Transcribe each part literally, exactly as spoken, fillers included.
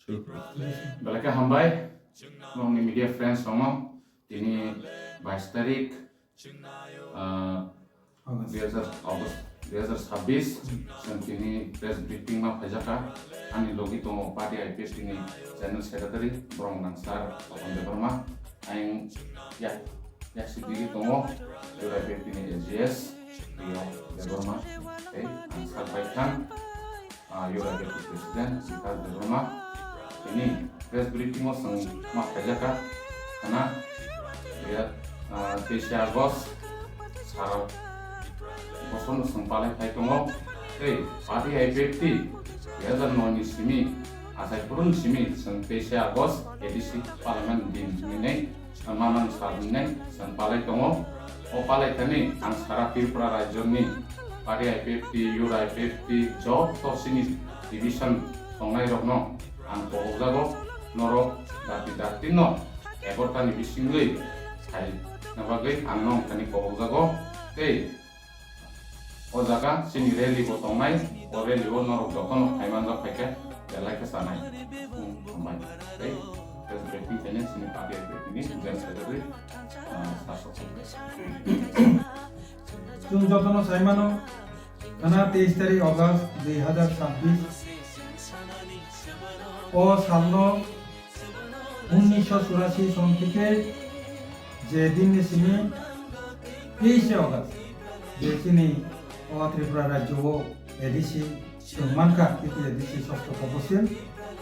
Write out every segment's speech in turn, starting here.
Belai khe hambai, nokni media friends tongo, tini bais tarik, ah, August. Dui hajar August dui hajar sabbish, chwng tini press briefing ma phaijakha. Ani logi tongo party I P F T ni general secretary, borok nang sir Pawan Debbarma. Ayang yak, yak sidi tongo, I P F T ni A G S, Priya Debbarma, tei ang sir bai thang. Ah, Yura Deputy President Vikas Debbarma tini press briefing o chwng ma khaijakha khna, ya, ah, teisa August sara bosorno chwng palai phai tongo tei party I P F T dui hajar noi ni simi achai phuru ni simi chwng teisa August A D C Parliament din hinwi nai manani sal hinwi nai chwng palai tongo. O palai thani ang sara Tripura rajyoni party I P F T, Yura I P F T, joto chini division tongnairokno ang kobokjago, norok dati datino egarota ni bisingwi saina bagwi ang nong thani kobokjago tei o jaga chini rally bo tongnai, o rally o norok jotono phaimanjak phaikhe belai khe chanai. Hmm, hambai. Tei press briefing khainai chini party I P F T ni general secretary, ah, sir. Chwng jotono sai mano, khna teis tarik August dui hajar sabbish o salno unnisho churashi son theke je dinni simi teishe August je chini o Tripura rajyo o A D C chwng mankha, titi A D C sosto toposil.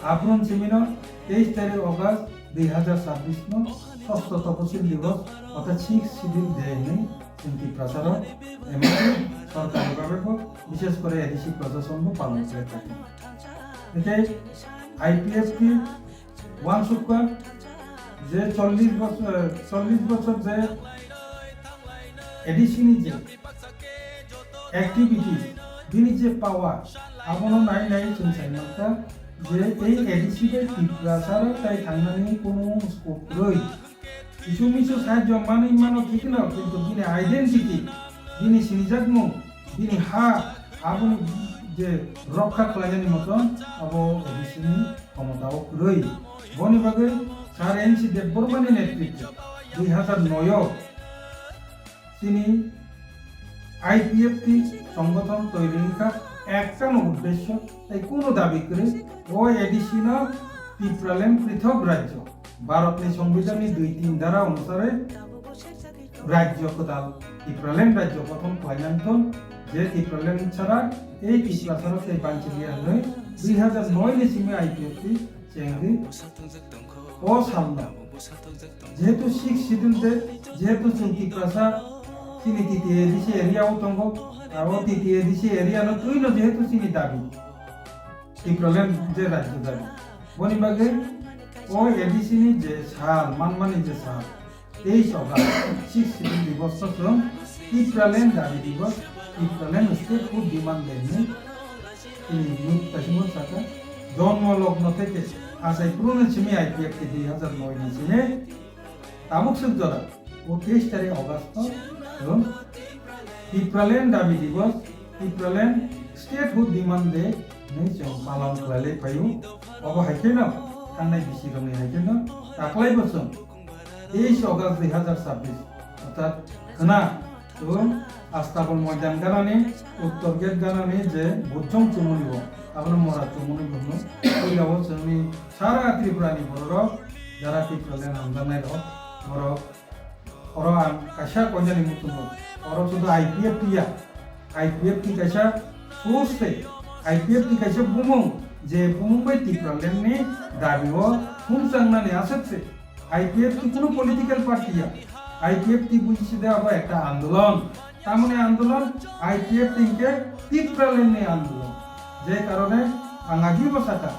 Aphuru simino teis tarik August dui hajar sabbish no sosto toposil divos orthat sixth schedule day hinwi chwng Tiprasarok, emoni sorkari babe bo, bishes kore A D C prashason bo palon khlai thangkha. Tei I P F T uansukha je chollish bochor, chollish bochor je A D C ni je activity, bini je power, abono nai nai chwng sai mankha je ei A D C bai Tiprasarok tai thangnani kono scope kwrwi. Kisu misu sahajyo manwi mano thikno, kintu bini identity, bini sinijakmung, bini ha, aboni je rokha khlainani moto abo A D C ni khomotao kwrwi. Boni bagwi Sir N C Debbarmani netritwe dui hajar noi o chini I P F T songothon toiri wngkha, ektano uddesyo tei kuno dabi kwrwi, o A D C no Tipraland prithok rajyo, Bharatni Songbidanni dui tin dhara onusare rajyo kwtal Tipraland rajyo gothon khlainani thung, je Tipraland chara ei Tiprasarok tei banchiliya hwnwi dui hajar noi ni simi I P F T chengdi o salno. Jehetu sixth schedule de, jehetu chwng Tiprasa chini T T A D C area o tongo, abo T T A D C area no twino jehetu chini dabi, Tipraland je rajyo dabi. Boni bagwi o A D C ni je sal, manmani je sal, teis August, sixth schedule divos no chwng Tipraland dabi divos, Tipraland statehood demand day hinwi chini youth kaisa sakha, jonmo logno theke achai phuru ni simi I P F T dui hajar noi ni simi tabuk swk jora o teis tarik August no chwng Tipraland dabi divos, Tipraland statehood demand day hinwi chwng palon khlailai phaio. Obo hai kheno thangnai bisi rokni hai kheno taklai bo chwng teis August dui hajar sabbish, orthat khna chwng Astabol Moidan ganani, Uttor Gate ganani je Bujong chumuni bo, abono Mora chumuni bo hwno. Puila o chwngni sara Tripura ni bororok, jara Tipraland hamjaknai rok, borok oro ang kaisa koinani muchungo, oro sudu I P F T ya, I P F T kaisa source se, I P F T kaisa bumung, je bumung bai Tipraland ni dabi o thumchangnani aswk se. I P F T kunu political party ya. I P F T buji side abo ekta andolon. Tamoni andolon I P F T hinkhe Tipraland ni andolon. Je karone ang agi bo sakha,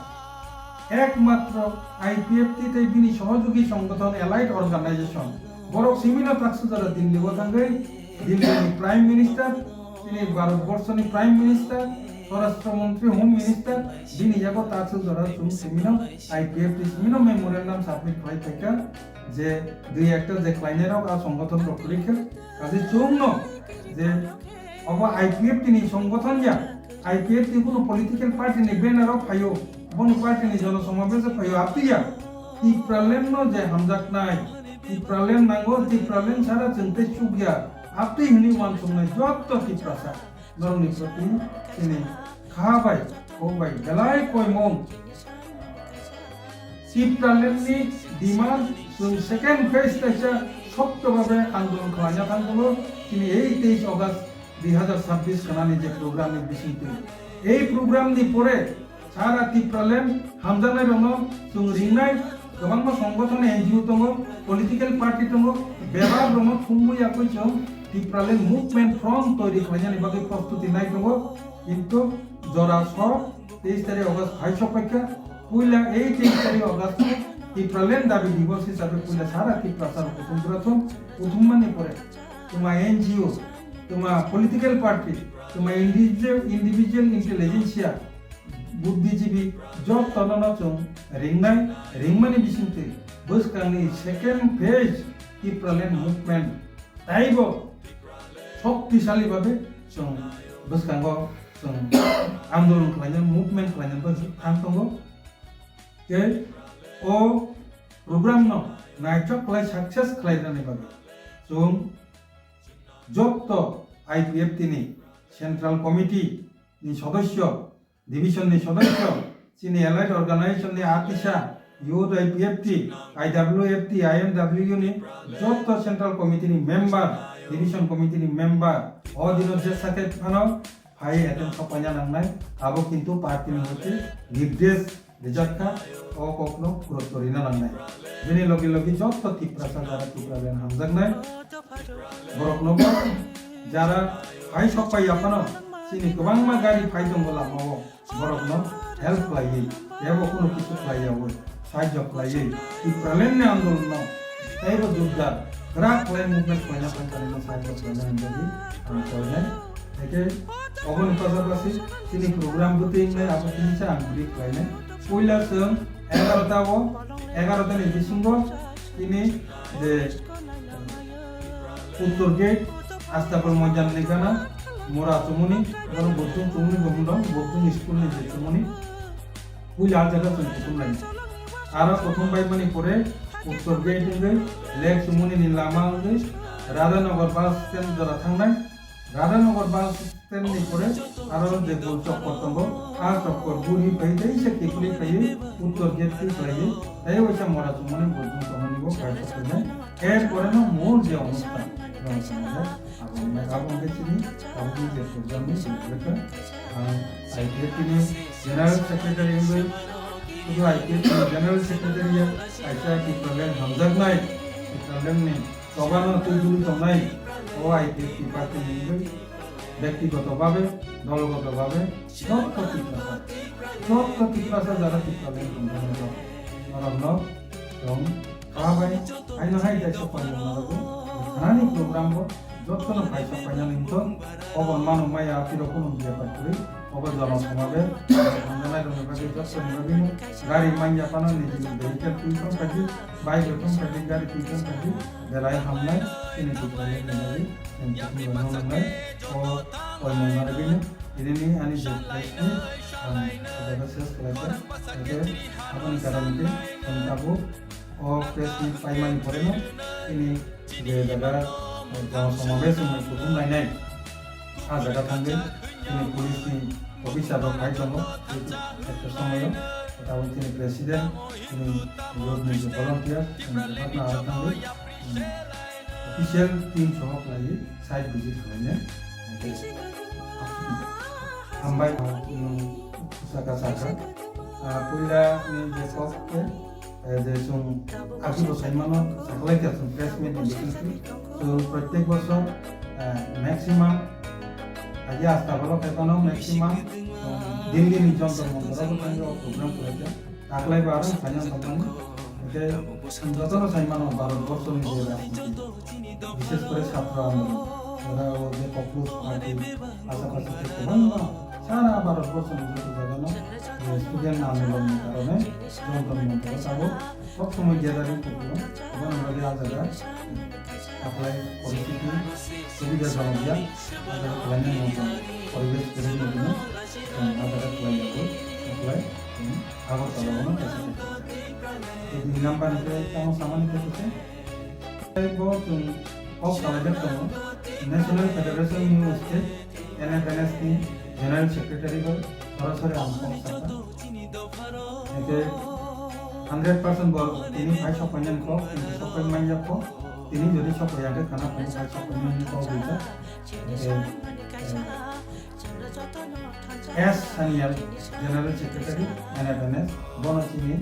ekmatro I P F T tei bini sohojogi songgothon, allied organization, borok simino taksujora Delhi o thangwi Delhi ni Prime Minister, chini Bharat Borso ni Prime Minister, Swarashtra Mantri, Home Minister, bini yago taksujora chwng simino I P F T simino memorandum submit khlai phaikha je dui ekta je khlainairok a songgothon rok kwrwi khe, kaje chwngno je obo I P F T ni songgothon ya, I P F T kunu political party ni banner o phaio, Boni party ni jono somabesh phaio aptiya. Tipraland no je hamjaknai, Tipraland nango, Tipraland sara chwng tei chukya. Apti hwnwi uansuknai jotto Tiprasa. Norokni proti chini kha bai, kok bai belai koimung. Tipraland ni demand chwng second phase kaisa sokto babe andolon khlaina thang tongo. Chini ei teis August dui hazar sabbish khanani je program ni bisingtwi. Ei program ni pore sara Tipraland hamjaknai rokno chwng ringnai, kwbangma songgothon N G O tongo, political party tongo, bebak rokno thumwi yakwi chwng Tipraland movement front toiri khlainani bagwi prostuti nai tongo, kintu jora sok teis tarik August phai sok paikha, puila ei teis tarik August Tipraland dabi divos hisabe puila sara Tiprasa rok kuthum bwrathum, kuthum mani pore tuma N G O, tuma political party, tuma individual, individual intelligentsia, budhijibi jottono no chwng ringnai, ringmani bisingtwi bwskangni second phase Tipraland movement taibo shoktisali babe chwng bwskango chwng andolon khlaina, movement khlaina bagwi thang tongo. Tei o program no naithok khlai success khlainani bagwi chwng jotto I P F T ni Central Committee ni sodosyo, division ni sodosyo, chini allied organization ni atisa, Youth I P F T, I W F T, I M W ni jotto Central Committee ni member, Division Committee ni member, o dino jesa khe phano phai attend khapaina nangnai, abo kintu party ni hoite nirdesh rijak kha, o kokno purut korina nangnai. Bini logi logi jotto Tiprasa jara Tipraland hamjaknai borokno bo jara phai sokpai yaphano chini kwbangma gari phai tongo lamao, borokno help khlaiwi, teibo kunu kisu khlaiyaui, sahajyo khlaiwi, Tipraland ni andolonno teibo jordar kwrak khlai movement khlaina thangkha nini sahajyo khlaina hinwi ang koinai. Haikhe oboni pasapasi chini program bwtwi wngnai abo tini sa ang brief khlainai. Puila chwng egarota o, egarota ni bisingo tini je Uttor gate, Astapal Moidan ni gana, mora chumuni, borok Buddhung chumuni bo hwnwi, Buddhung school ni je chumuni, puila ah jaga chwng kuthum lainai. Aro kuthum bai mani pore, Uttor gate wngwi, Lake Chumuni ni lama wngwi, Radhanagar bus stand jora thangnai, Radhanagar bus stand ni pore aro je gol chokor tongo, a chokor guri phai tei se kiphilwi phaiwi uttor gate twi khlaiwi tei waisa mora chumani bo chwng tongmani bo kaisa khainai. Er pore no mol je onusthan rang sanajak abo wngnai abo wngkhe chini tabukni je program ni rwkha. Ang I P F T ni General Secretary wngwi, sudu I P F T ni General Secretary ya kaisa Tipraland hamjaknai, Tipraland ni Tobano twi duli tongnai o I P F T party ni wngwi bektigoto babe, dolgoto babe jotto Tiprasa, jotto Tiprasa jara Tipraland tongthangnairok norokno chwng kha bai haino hai kaisa koimung narago. Thanani program bo jottono kaisa painani wngkha. Obo mano maya aphiro kunu bepar kwrwi. Obo jono somabe, thangnai rokni bagwi jotto ni bagwi no gari manya phano niji ni vehicle twi thang khaidi, bike rok thang khaidi, gari twi thang khaidi, belai hamnai, chini Tipraland ni bagwi, chini Tipraland no nangnai, o koimung narwgwi no, tini ni ani je press meet, ang o jaga ses khlai kha, hwnkhe aboni karon khe, chwng tabuk, O press meet paimani pore no chini je jaga, eh, jono somabesh wngmani kuthum lainai, a jaga thangwi chini police ni officer rok phai tongo, ekta somoio, tabuk chini president, chini youth ni je volunteer, chini bebakno aro thangwi, hmm, official team soho khlaiwi site visit khlainai. Hambai, hmm, saka saka. Ah, puila ni je kok khe, eh, je chwng ajibo saimano saklai kha chwng press meet ni bisingtwi. Chwng protek bosor, eh, maximum, agi asta balo khe phano maximum, chwng Delhi ni Jantar Mantar o thangwi o program khlai kha. Taklai bo arang saina tongmani. Hwnkhe chwng jotono saimano Bharat borso ni je rajniti, bishes kore chhatro andolon, ora o je Congress party, pasapasi khe kwbangma sara Bharat borso ni joto jagano, eh, student andolon ni karone Jantar Mantar o tabuk sob somoi gathering khe phuru, aboni bagwi a jaga taklai poristiti subida jonok ya, a jaga khlainani motom poribesh kwrwi ni hwnwi, chwng a jaga khlai ya, taklai. Agartala o no kaisa kaisa. Tei dui number ni khe tamo samani khe se. Tei bo chwng kok salaijak tongo, National Federation New State, N F N S ni General Secretary bai sorasori ang kok sakha. Hingke hundred percent bo tini phai sokpainani kok, hingke sokpai manjak kok, tini jodi sokpai ya khe khana phai sokpainani kok rijak. Hingke, eh, S Sanyal, General Secretary, N F N S, bono chini, eh,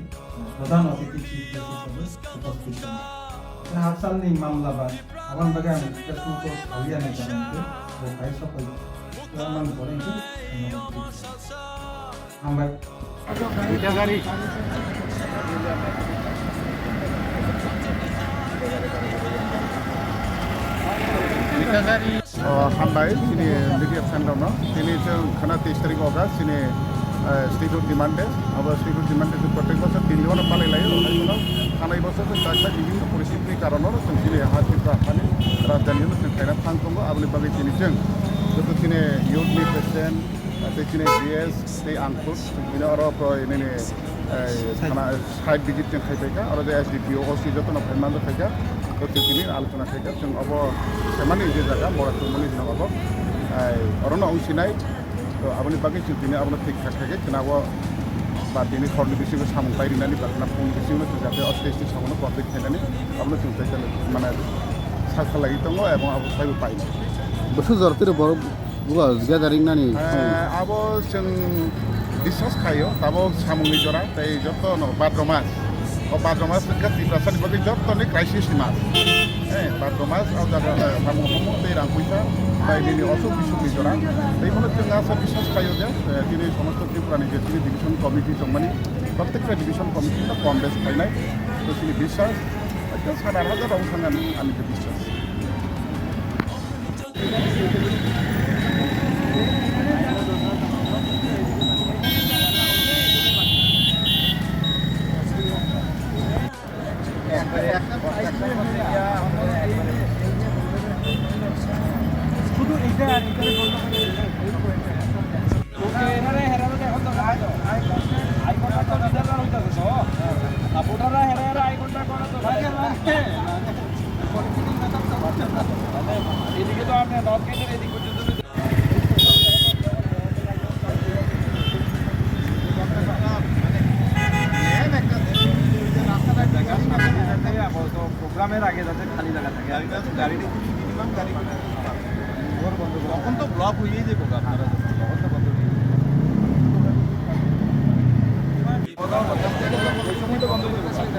pradhan atithi chief guest hisabe uposthit tongo. Tei hakchalni mamla ba, aboni bagwi ang press note o sawi ya nai jaga hingke, bo phai sokpai, tei amoni pore hingke, hambai. Hambai. Duita gari. Duita gari. O, hambai, chini media friend rokno. Tini chwng khana teis tarik August, chini, eh, Statehood Demand Day. Abo Statehood Demand Day chwng protek bosor tin dibono palai laio. Hai bono thanai bosor chwng kaisa bibhinno poristiti ni karono chwng chini ha Tripura hani rajdhani no chwng khaina thang tongo. Aboni bagwi tini chwng joto chini youth ni president, tei chini G S, tei ang khud, bini oro pro nini, eh, thana site visit chwng khai paikha, oro je S D P O, O C jotono phai manjak phaikha, to chwng tini alochona khaikha, chwng obo semani je jaga mora tongmani hinwi obo, eh, orono wng sinai, to aboni bagwi chwng tini abono thik thak khaikhe, chwng abo ba tini horni bisingo samung pai rinani ba khana phung bisingo chwng jate o stage ni samungo public khainani abono chwng tei mane sakha laiwi tongo ebong abo phaibo pai. Bwswk jora twi borok Buga gathering nani. Eh, abo chwng discuss khaio, tabuk samungni jora, tei jotono Bhadra mas. O Bhadra mas wngkha Tiprasani bagwi jotoni crisis ni mas. Eh, Bhadra mas, o jaga, eh, samung homung tei rang puisa, bai nini osuk bisukni jora. Tei bono chwng asa discuss khaio je, eh, tini somosto Tripurani je tini division committee tongmani, prottekta division committee no kom bes khainai. To chini biswas, ekdom sadar hajar rong sangan ani je biswas. শুধু এটা আর এটা বন্ধ করে দিলে। এদিকে তো আপনার নর্থ গেটের এদিক পর্যন্ত। প্রোগ্রামের আগে যাতে খালি জায়গা থাকে। গাড়িটা তো, গাড়িটা কিন্তু মিনিমাম গাড়ি। তখন তো ব্লক হয়েই যাবো আপনারা যখন, তখন তো বন্ধ হয়ে যাবে। ওই সময় তো বন্ধ হয়ে যাবে।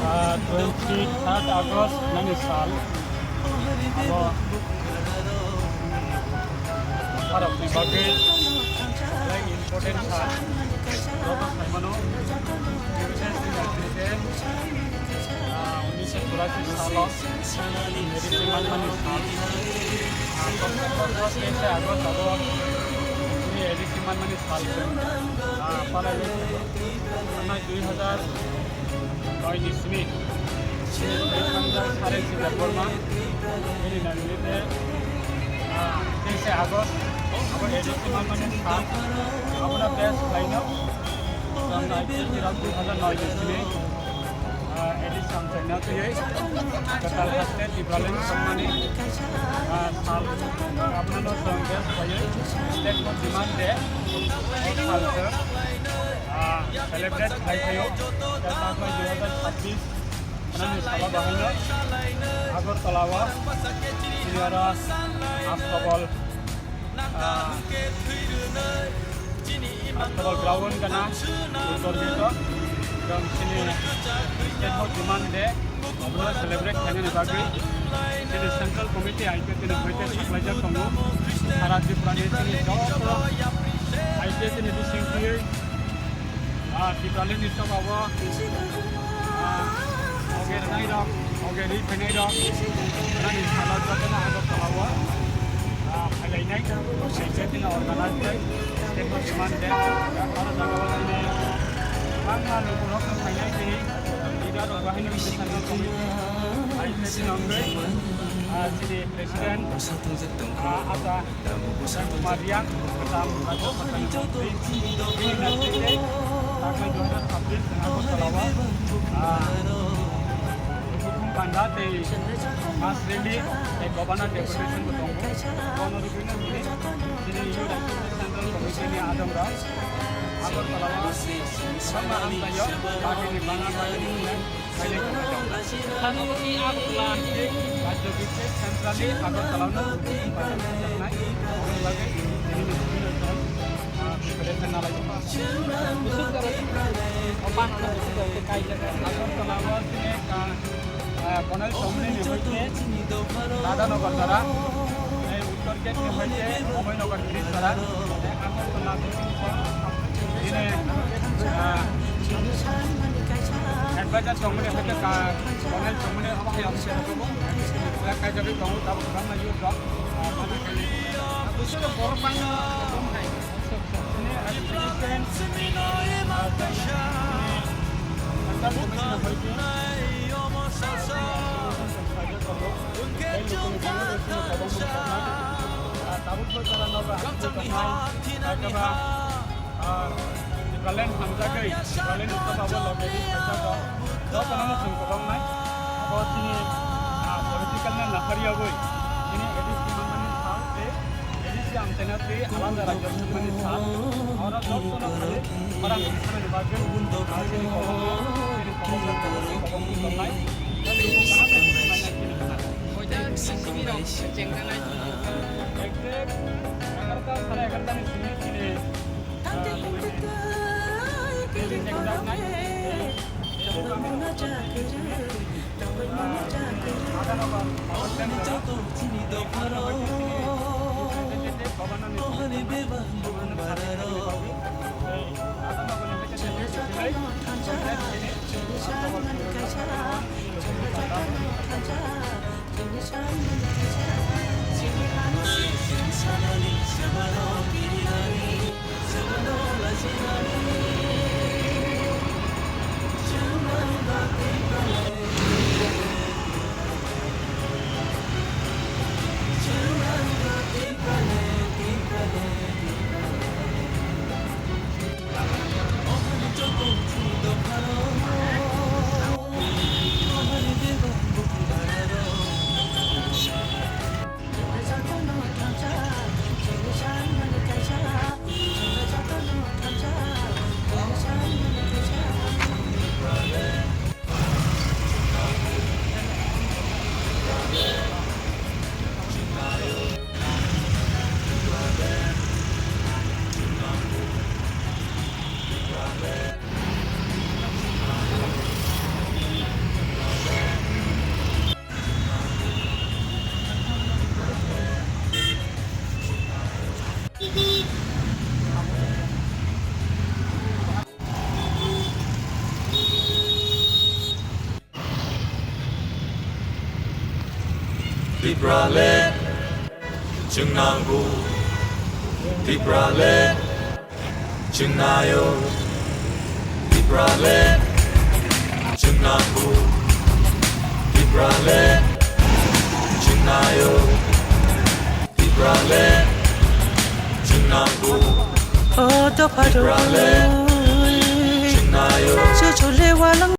Ah, twenty third August nani sal. Abo bharok ni bagwi belai important sal. Joto saimano, ah, unnish churasi salo. A D C manmani sal. Ah, teis August abo chini A D C manmani sal se. Ah, palai le thangnai dui hazar noi ni simi. Sare Sida Borma. Bini nangni te, ah, teis August abo A D C manmani sal. Abono best khlaino. Thangnai dui hazar noi ni simi. Ah, Samsaina twiwi kwtal haste Tipraland songmani, ah, sal abono chwng best khaiwi state demand de o salsa, ah, celebrate khai phaio. Tei takhwlai dui hazar chabbish nani salo bahaino Agartala o chini oro Astabal, ah, Astabal ground gana uttor dito. Jong chini state demand de obono celebrate khainani bagwi chini central committee I P F T ni hoite saklaijak tongo. Sara Tripura ni chini joto I P F T ni bising twiwi Ah, Tipraland ni sokao, ah, oge rwnai rok, oge ri phainai rok, nani salo jotono Agartala o, ah, phailainai, I P F T ni organize khai, state demand de, aro jaga o nini bangma lukurok no phainai tei leader rok bahai no central committee, I P F T ni wngwi, ah, chini president, ah, Ata Kumar Riang, kwtal Rajya Sabha ni montri, bini netrite takhwlai dui hazar chabbish chwng Agartala o, ah, bukhung panda tei mass rally tei governor deputation bo tongo. Bono rwgwino chini, chini Youth Action Central Committee ni adongrok Agartala o kwbangma amchaio party ni bana bagwi Sano ni Agartala ni Central ni Agartala no paithak paithaknai, aboni bagwi tini ni bini no, ah, preparation nalai. Agartala o tini ka, ah, Konai Chomni ni hoite Radhanagar jora, eh, Uttor gate ni hoite Abhaynagar bridge jora, eh, Agartala ni bini, ah, advisor tongmani hoite ka, Konai Chomni abo hai office rok bo, eh, kaijagwi tongo, tabuk kwbangma youth rok, ah, mano khe. Busi to borok bangma tong hai. Chini application, ah, tei, ah, central committee ni hoite, ah, tabuk bo jora nogo, ah, Tipraland hamjagwi, Tipraland ni sokao loge di khaijak rok, jotono no chwng kwbang nai. Abo chini, ah, political no nahariyogwi, chini A D C manmani sal tei A D C amchaina tei alada rajyo thangmani sal. Oro jotono khali khorang twi sanani bagwi, ah, chini kobokno, chini kobokno kobokno tonnai. Tei chini kaham khe tongnaina chini kha. Boita chini simi rok chengna nai. Exact egarota, sare egarota ni simi chini, ah, Tipraland chwng nango, Tipraland chwng naio, Tipraland chwng nango, Tipraland chwng naio, Tipraland chwng nango, o dopha rok Tipraland chwng naio. Chuchule walang